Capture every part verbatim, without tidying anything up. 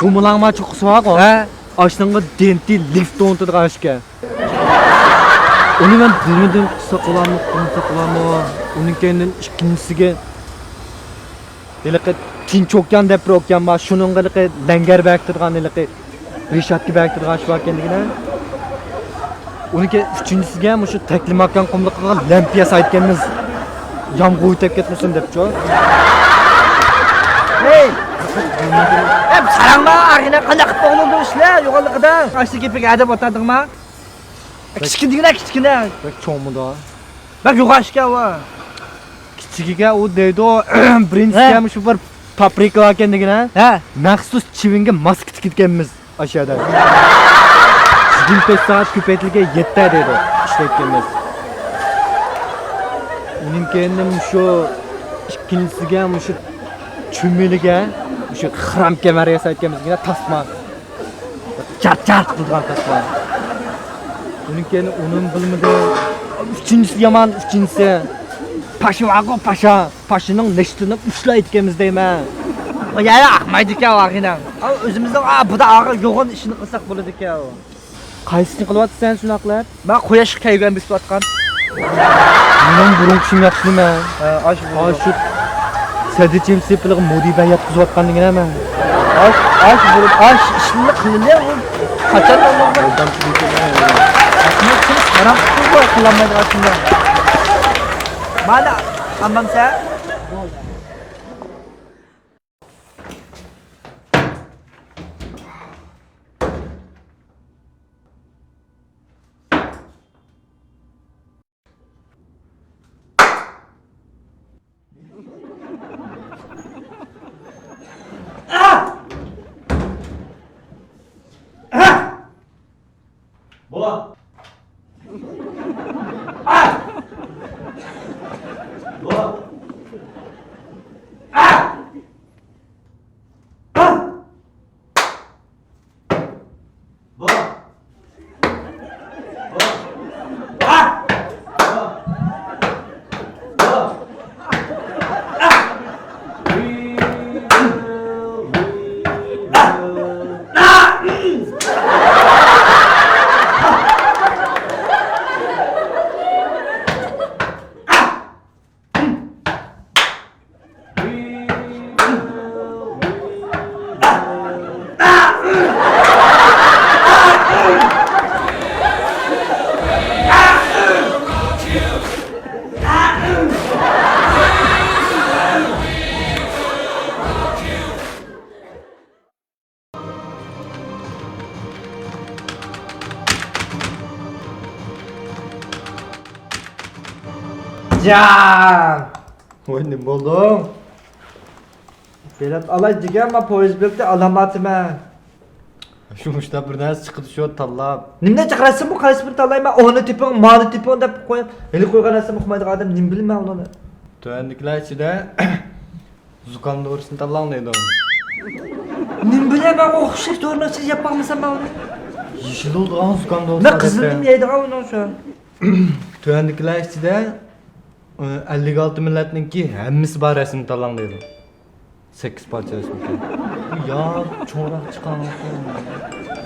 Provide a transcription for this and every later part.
چومۇلاڭما چوققىسى بارغۇ. ھە. ئاشۇنىڭغا دېنتى لىفت ئورنىتىدىغان ئىكەن. ئۇنى مەن بىلمىدىم، قىلسا قىلارمۇ، قىلمىسا قىلارمۇ. ئۇنىڭ كەينىدىن ئىككىنچىسىگە ھېلىقى تىنچ ئوكيان دەپ بىر ئوكيان بار، شۇنىڭغا ھېلىقى لەڭگەر بېكىتىدىغان، ھېلىقى رېشاتكا بېكىتىدىغان ئىش باركەن دېگىنە. ئۇنىڭ كەينى ئۈچىنچىسىگە مۇشۇ تەكلىماكان قۇملۇقىغا لەمپە ياسايدىكەنمىز، يامغۇر يېتىپ كەتمىسۇن دەپچۇ. ھەي! ئەپ ساراڭما ئاغىنە، قانداق قىلىپ بولدى ئىشلار يوغانلىقىدا؟ ئاشۇ گېپىگە ئەدەپ ئوتادىڭما؟ كىچىككىنە دېگىنە، كىچىككىنە. بەك چوڭمىدا؟ بەك يوغان ئىكەن ئۇ. كىچىكىگە ئۇ دەيدۇ، بىرىنچىسىگە ھە. مۇشۇ بىر پاپرىكا باركەن دېگىنە. ھە. مەخسۇس چىۋىنگە ماسكا تىكىدىكەنمىز ئاشۇ يەردە. يىگىرمە تۆت سائەت كۆپەيتىلگە يەتتە دەيدۇ، ئىشلەيدىكەنمىز. ئۇنىڭ كەينىدىن مۇشۇ ئىككىنچىسىگە مۇشۇ چۈمۈلىگە مۇشۇ خرام كەمەر ياسايدىكەنمىز دېگىنە، تاسما. جارت جارت قىلىدىغان تاسما. ئۇنىڭ كەينى ئۇنىمۇ بىلمىدى. ئۈچىنچىسى يامان، ئۈچىنچىسى. پاشا بارغۇ، پاشا. پاشىنىڭ نەشتىنى ئۇشلايدىكەنمىز دەيمەن. يا، يا، ئاقمايدىكەن ئاغىنەم. ئا، ئۆزىمىزنىڭ، ئا، بۇدا ئاغا يوغان ئىشىنى قىلساق بولىدىكەن. قايسىنى قىلىۋاتىسەن شۇنداق قىلىپ؟ مەن قۇياشقا كەيگەن بېسىۋاتقان. مېنىڭ بۇرۇنقى ئىشىم ياخشىمۇ مەن؟ ھە، ئاشۇ بۇرۇن. ئاشۇ سەددىچىم سېپىلىغا مۇدىبە ياتقۇزۇۋاتقان دېگەنە مەن. ئاش، ئاش بۇرۇن، ئاش ئىشنى قىلىلى، ئۇ قاچان ئالماقتا؟ ئادەم كىم ساراڭ قىلىپ قىلالمايدىغان ئىشنى. مانا، ئالمامسەن؟ بولا. بولا. جان! ۋاي، نېمە بولدۇڭ؟ بېلەت ئالاي دېگەن، مانا پويىز بېلىتى ئالالماپتىمەن. شۇ مۇشۇنداق بىر نەرسە چىقىدۇ شۇ تاللاپ. نېمە چىقىراسىز بۇ؟ قايسى بىرىنى تاللايمەن؟ ئۇنى تېپىڭ، مانى تېپىڭ دەپ قويۇپ، ھېلى قويغان نەرسىنى ئوقۇمايدىغان ئادەم نېمە بىلىمەن ئۇنى؟ تۆۋەندىكىلەر ئىچىدە زۇكام دورىسىنى تاللاڭ دەيدۇ. نېمە بىلەي مەن، ئوخشاش دورىنى سىز يەپ باقمىسام مەن ئۇنى. يېشىل بولىدىغان زۇكام دورىسى. مەن قىزىلنىمۇ يەيدىغان ئۇنىڭ شۇ. تۆۋەندىكىلەر ئىچىدە، ئە، ئەللىك ئالتە مىللەتنىڭكى ھەممىسى بار رەسىمنى تاللاڭ دەيدۇ. سەككىز پارچە رەسىمكەن. يا، چوڭراق چىقارمىدى.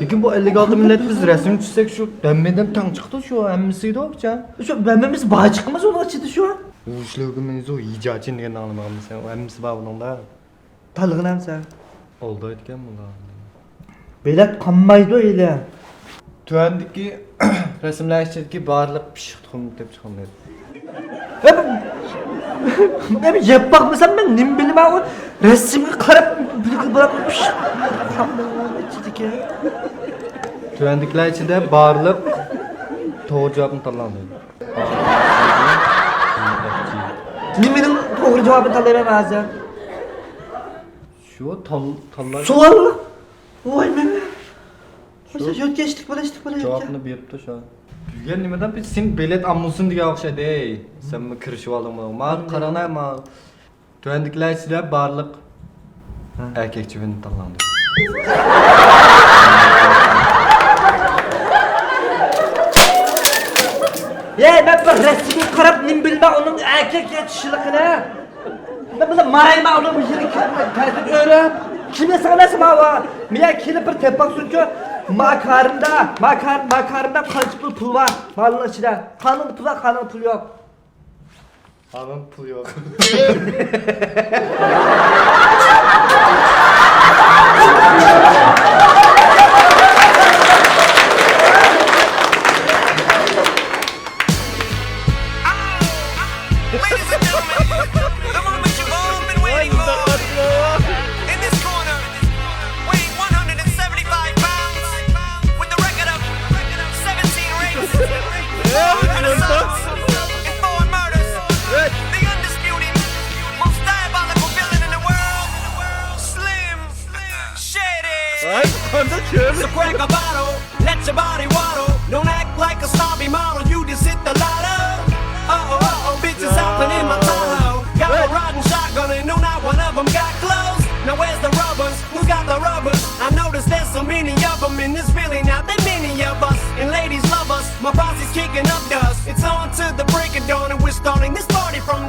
لېكىن بۇ ئەللىك ئالتە مىللەت بىز رەسىم چۈشسەك شۇ ھەممىدىن تەڭ چىقىدۇ شۇ ھەممىسىدە ئوخشاش. شۇ ھەممىمىز بار چىقىمىز ئۇنىڭ ئىچىدە شۇ. ۋۇشلۇگىمىزۇ يىجاچىن دېگەننى ئاڭلىمىغانمىسەن؟ ئۇ ھەممىسى بار بۇنىڭدا. تاللىغىنەمسەن؟ ئالدايدىكەن بۇلار. بېلەت قانمايدۇ ھېلى. تۆۋەندىكى رەسىملەر ئىچىدىكى بارلىق پىششىق تۇخۇمنى تېپىپ چىقىڭ دەيدۇ. مەن يەپ باقمىسام مەن نېمە بىلىمەن ئۇ رەسىمگە قاراپ بىلگىلى بولامدۇ پىششىق تۇخۇمنىڭ ئىچىدىكى. تۆۋەندىكىلەر ئىچىدە بارلىق توغرا جاۋابنى تاللاڭ دەيدۇ. نېمىنىڭ توغرا جاۋابىنى تاللايمەن ھازىر؟ شۇ تال-، تاللاش. سوئال. ۋاي مېنى. شۇ يۆتكەشلىك بولۇشلۇق بولۇش. جاۋابنى بېرىپتۇ شۇ. بۈگۈن نېمىدە بىز سېنى بېلەت ئالمىسۇن دېگەن ئوخشايدۇ. سەنمۇ كىرىشىۋالدىڭمۇ؟ ماڭا قاراڭا، ماڭا. تۆۋەندىكىلەر ئىچىدە بارلىق ھە. ئەركەك چىۋىننى تاللاڭ دەيدۇ. يەي، مەن بىر رەسىمگە قاراپ نېمە بىلىمەن ئۇنىڭ ئەركەك يا چىشىلىقىنى. مەن بىلەن مارايما ئۇنىڭ بۇ يېرى كىرىپ، تەرتىپ ئۆرۈپ. كىم ياسىغان نەرسە ماۋۇ؟ مېنىڭ كېلىپ بىر تېپىپ باقسۇنچۇ. ما كارىمدا، ما كار-، ما كارىمدا قانچە پۇل، پۇل بار؟ مالنىڭ ئىچىدە. قانىڭدا پۇل بار، قانىڭدا پۇل يوق. قانىڭدا پۇل يوق. Ladies and gentlemen, the moment you've all been waiting for. In this corner, weighing one hundred seventy-five pounds, with a record of seventeen rapes, four hundred assaults, and four murders, the undisputed, most diabolical villain in the world, Slim Shady. ھەي، قانداق كۆرۈنۈش؟ So crack a bottle, let your body waddle. Don't act like a snobby model, you just hit the lotto. Uh oh, uh oh, bitches hopping in my Tahoe. Got a riding shotgun and no, not one of them got clothes. Now where's the rubbers? Who's got the rubbers? I noticed there's so many of them, and there's really not that many of us. And ladies love us, my posse's kicking up dust. It's on to the break of dawn, and we're starting this party from